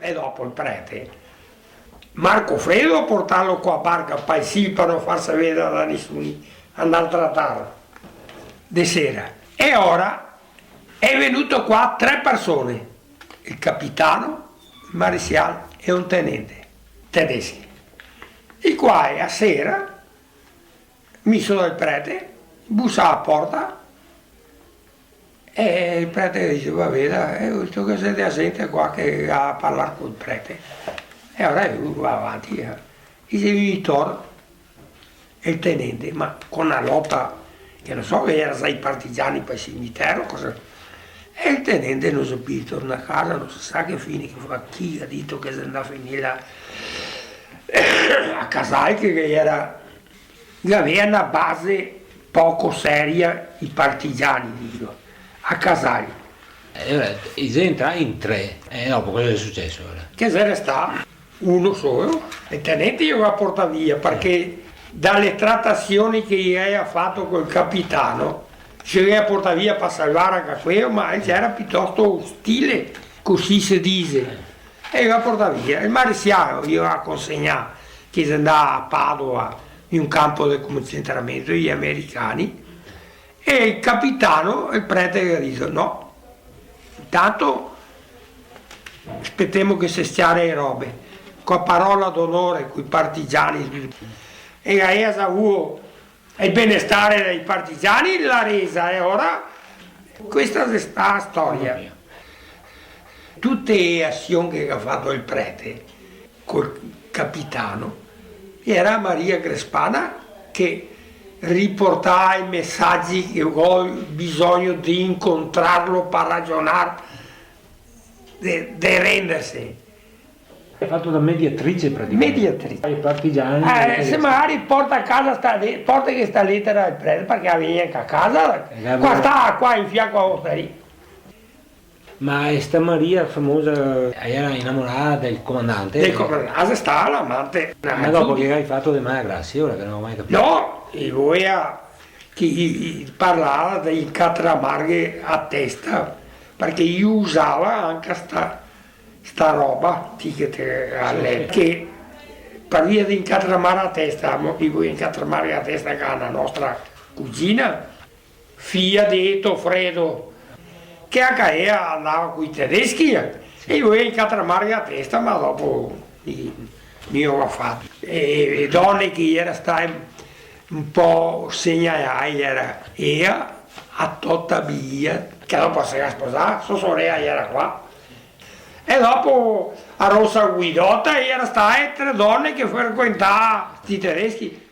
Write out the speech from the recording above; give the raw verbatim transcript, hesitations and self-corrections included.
E dopo el prete, Marco Fredo a portarlo co a barca pa el Sil, pa no farse vedar da nisuni, andar a tratar de sera. E ora xe venuto qua tre persone, el capitano, el maresial e un tenente tedeschi, i quai a sera, mi so dal prete, busa a porta, e el prete dixe: "Va ben, dai, eh, visto che xe dea zente qua che ga da parlar col prete." E ora lu va avanti, eh. Dixe: "Vitor, el tenente, ma co na lota, che no so che ghe gera za i partigiani pa el cimitero, cosa?" E el tenente no se pol tornar a casa, no se sa che fine che fa, chi ga dito che xe ndà a finir a Casal, che, che gera, che gavea na base poco seria i partigiani, digo, a Casal. E ora, i xe entrà in tre, e dopo cosa xe suceso ora? Che xe restà uno solo, e el tenente i lo ga portà via, parché da le tratasion che i gavea fato col capitano, i lo gavea portà via par salvar anca queo, ma el gera pitosto ostile, cusì se dixe. E i lo ga portà via. El maresial i lo ga consegnà, che xe ndà a Padova, in un campo de concentramento dei americani, e el capitano, el prete, el ga dito: "No, intanto spetemo che se s-ciare le robe, co a parola d'onore, coi partigiani, e gavea za vuo el benestar dei partigiani, la resa, e ora questa xe stà a storia." Tute le asion che ga fato el prete col capitano, gera Maria Crespana che riportava i mesagi che: "Go bisogno de incontrarlo par ragionar, de, de renderse." Ga fato da mediatrice praticamente. Mediatrice. I partigiani, eh, e se magari porta a casa sta le-, porta che sta letera al prete, parché la vien anca a casa, eh, qua sta, qua in fianco a ostaria. Ma e sta Maria famosa, eh, gera inamorada del comandante? Del comandante, ah, xe stà l'amante. Ma dopo che ga fato de mala grasia, ora che no go mai capìo. No, i volea che i, i parlava de incatramarghe a testa, parché i usava anca sta, sta roba, ti che te ga leto, che par via de incatramar a testa, mo, i volea incatramarghe a testa, che a la nostra cugina, fia de Eto Fredo, che anca ea andava coi tedeschi, eh, e i volea incatramarghe a testa, ma dopo mi, mi lo ga fato. E, e done che gera stà un po' segnalai gera ea, a Tota Biia, che dopo se ga sposà, so sorela gera qua. E dopo a Rosa Guidota, e gera stà e tre done che frequentava sti tedeschi.